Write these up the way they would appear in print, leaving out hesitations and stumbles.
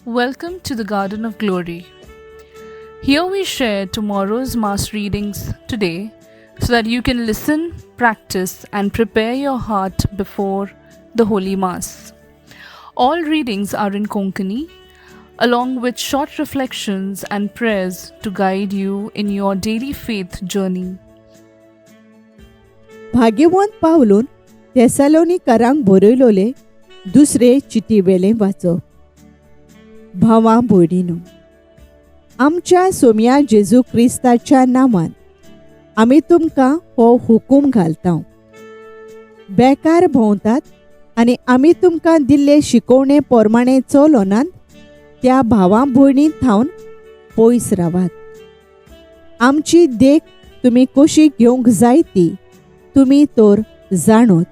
Welcome to the Garden of Glory. Here we share tomorrow's Mass readings today so that you can listen, practice, and prepare your heart before the Holy Mass. All readings are in Konkani, along with short reflections and prayers to guide you in your daily faith journey. भाग्यवंत पावलून तेसालोनीकरांक बरयलोले दुसरे चिटी वेलें वाचप. भावां भयणीनू, आमच्या सोम्या जेजू क्रिस्ताच्या नांवान आमी तुमकां हो हुकूम घालता. बेकार भोंवतात आनी आमी तुमकां दिल्ले शिकोवणे प्रमाणे चलनात त्या भावां भयणी थावन पयस रावात. आमची देख तुमी कशी घेवंक जाय ती तुमी तर जाणत.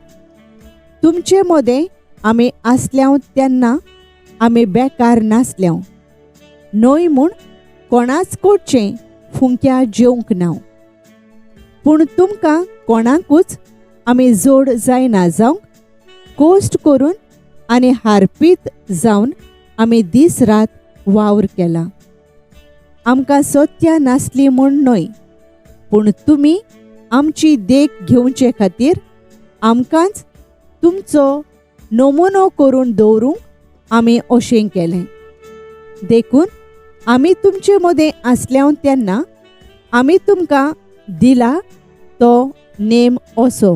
तुमचे मदें आमी आसल्याव तेन्ना आमी बेकार नासल्याव न्हय म्हूण कोणाच कडचें फुंक्या जेवंक ना. पूण तुमकां कोणाकूच आमी जोड जायना जावंक कोश्ट करून आनी हारपीत जावन आमी दीस रात वावर केला. आमकां सत्या नासली म्हूण न्हय, पूण तुमी आमची देख घेवचे खातीर आमकांच तुमचो नमुनो करून दवरूंक आमी अशें केलें. देखून आमी तुमचे मदें आसल्याव तेन्ना आमी तुमकां दिला तो नेम असो,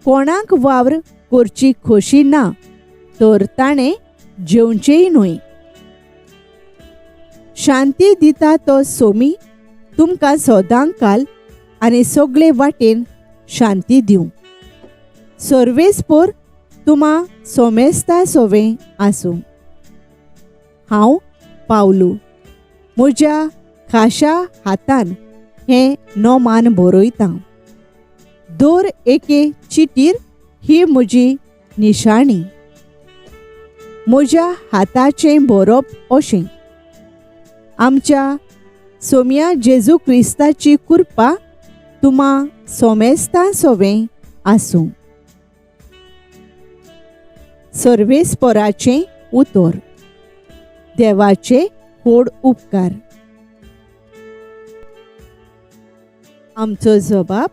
कोणाक वावर करची खोशी ना तर ताणें जेवचेंय न्हय. शांती दिता तो सोमी तुमकां सदां काल आनी सगळे वाटेन शांती दिवं. सर्वेस्पोर तुमा सोमेस्ता सोवें आसूं. हांव पावलू म्हज्या खाशा हातान हें नोमान बरयतां. दर एके चिटीर ही म्हजी निशाणी. म्हज्या हाताचें बरोवप अशें. आमच्या सोम्या जेजू क्रिस्ताची कृपा तुमा सोमेस्तां सोवें आसूं. सर्वेस्पराचें उतर. देवाचे व्हड उपकार. आमचो जबाब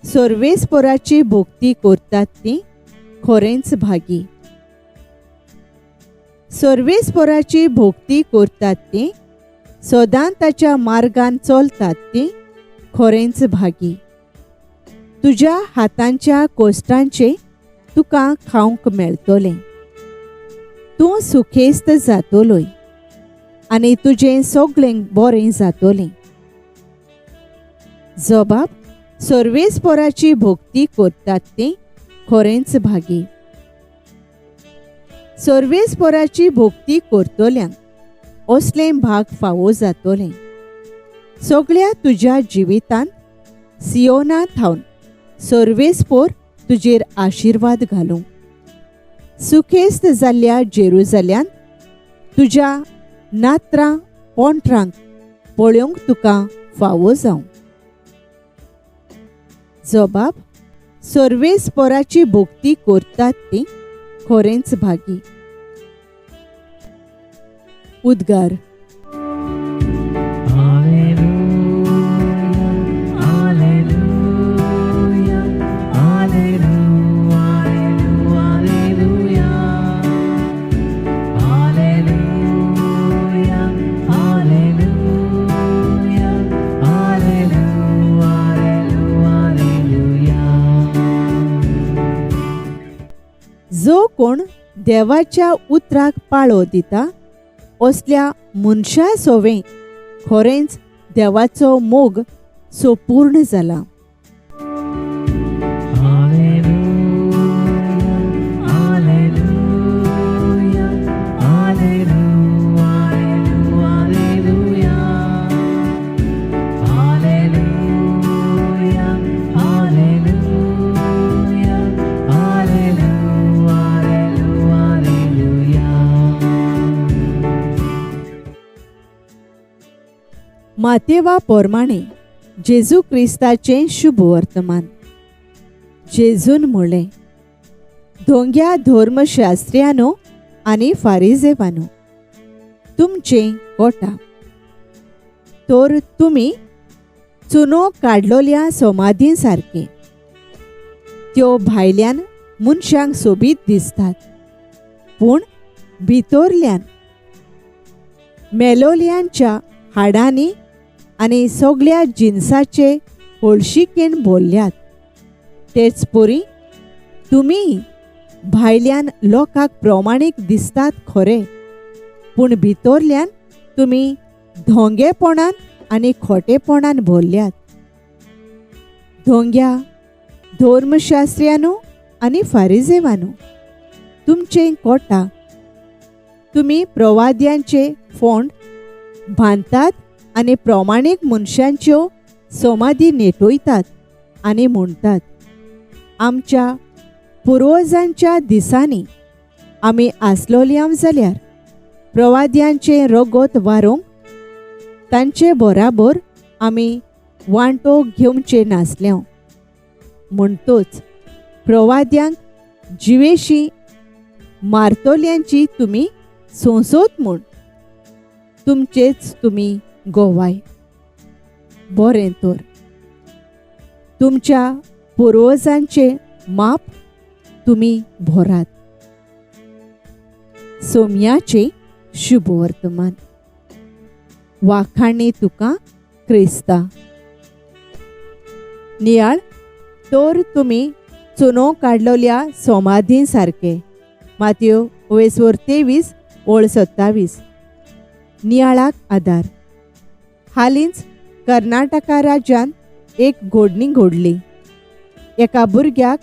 सर्वेस्पराची भक्ती करतात ती खरेंच भागी. सर्वेस्पराची भक्ती करतात ती सदां ताच्या मार्गान चलतात ती खरेंच भागी. तुज्या हातांच्या कोश्टांचें तुका खावंक मेळटलें. तूं सुखेस्त जातलोय आनी तुजें सगळें बरें जातलें. जबाब सर्वेस्पराची भक्ती करतात ती खरेंच भागी. सर्वेस्पराची भक्ती करतल्यांक असलें भाग फावो जातलें. सगळ्या तुज्या जिवितांत सियोना थावन सर्वेस्पोर तुजेर आशिर्वाद घालूं. सुखेस्त जाल्ल्या जेरुजाल्यांत तुज्या नात्रां पोंट्रांक पळोवंक तुका फावो जावं. जबाब सर्वेस्पराची भक्ती करतात ती खरेंच भागी. उद्गार. जो कोण देवाच्या उतराक पाळो दिता असल्या मनशा सोवें खरेंच देवाचो मोग सोपूर्ण जाला. मातेवा पोरमाणे जेजू क्रिस्ताचें शुभ वर्तमान. जेजून म्हणलें, धोंग्या धर्मशास्त्र्यानो आनी फारिजेवानो, तुमचें कोटा. तर तुमी चुनो काडलोल्या समाधी सारके, त्यो भायल्यान मनशांक सोबीत दिसतात, पूण भितरल्यान मेलोल्यांच्या हाडांनी आनी सगळ्या जिनसाचे हळशिकेन भरल्यात. तेच परी तुमी भायल्यान लोकांक प्रमाणीक दिसतात खरे, पूण भितरल्यान तुमी धोंगेपणान आनी खोटेपणान भरल्यात. धोंग्या धर्मशास्त्र्यानू आनी फारिजेवानू, तुमचें कोटा. तुमी प्रवाद्यांचे फोंड बांदतात आनी प्रमाणीक मनशांच्यो समाधी नेटयतात आनी म्हणटात, आमच्या पुर्वजांच्या दिसांनी आमी आसलोल्यांव जाल्यार प्रवाद्यांचें रगत वारोवंक तांचे बराबर आमी वांटो घेवचे नासले. म्हणटच प्रवाद्यांक जिवेशी मारतल्यांची तुमी सोंसत म्हूण तुमचेच तुमी गोवाय. बरें तर तुमच्या पुर्वजांचें माप तुमी भरात. सोम्याचें शुभवर्तमान. वाखाणी तुका क्रिस्ता. नियाळ. तर तुमी चुनो काडलोल्या समाधी सारके. मातयो 23 ओळ 27. नियाळाक आदार. हालींच कर्नाटका राज्यांत एक घोडणी घडली. एका भुरग्याक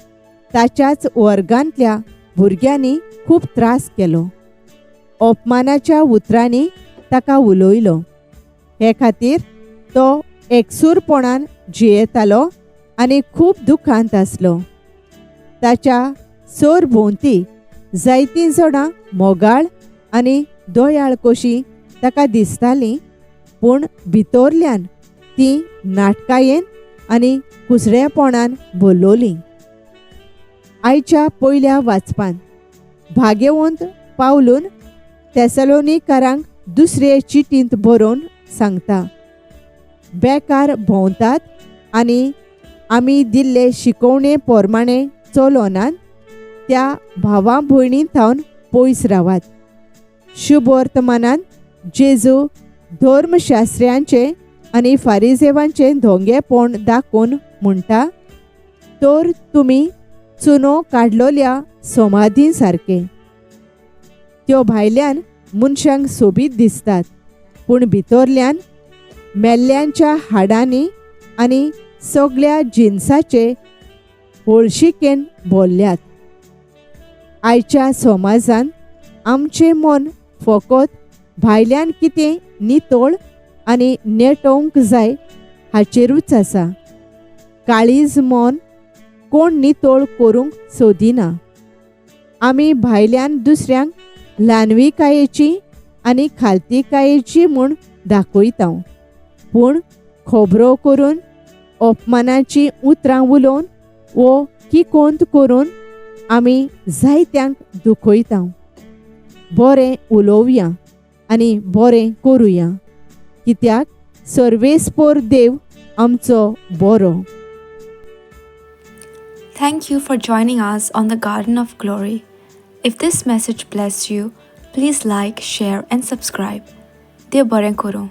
ताच्याच वर्गांतल्या भुरग्यांनी खूब त्रास केलो. अपमानाच्या उतरांनी ताका उलयलो. हे खातीर तो एकसूरपणान जियेतालो आनी खूब दुखांत आसलो. ताच्या सरभोंवती जायतीं जाणां मोगाळ आनी दयाळ कशीं ताका दिसतालीं, पूण भितरल्यान तीं नाटकायेन आनी कुसडेपणान भरलोलीं. आयच्या पयल्या वाचपान भाग्यवंत पावलून तेसलोनीकारांक दुसरे चिटींत बरोवन सांगता, बेकार भोंवतात आनी आमी दिल्ले शिकवणे प्रमाणे चलोनात त्या भावा भयणी थावन पयस रावात. शुभवर्तमानान जेजू धर्मशास्त्र्यांचे आनी फारिजेवांचे धोंगेपण दाखोवन म्हणटा, तर तुमी चुनो काडलोल्या समाधी सारके. त्यो भायल्यान मनशांक सोबीत दिसतात, पूण भितरल्यान मेल्ल्यांच्या हाडांनी आनी सगळ्या जिनसाचे हळशिकेन भरल्यात. आयच्या समाजान आमचें मन फकत भायल्यान कितें नितळ आनी नेटोवंक जाय हाचेरूच आसा. काळीज मन कोण नितळ करूंक सोदिना. आमी भायल्यान दुसऱ्यांक ल्हानविकायेची आनी खालतीकायेची म्हूण दाखयता, पूण खबरो करून अपमानाची उतरां उलोवन वो किकोंत करून आमी जायत्यांक दुखयता. बरें उलोवया आनी बरें करुया, कित्याक सर्वेस्पोर देव आमचो बरो. Thank you for joining us on the Garden of Glory. If this message blessed you, please like, share, and subscribe. देव बरें करूं.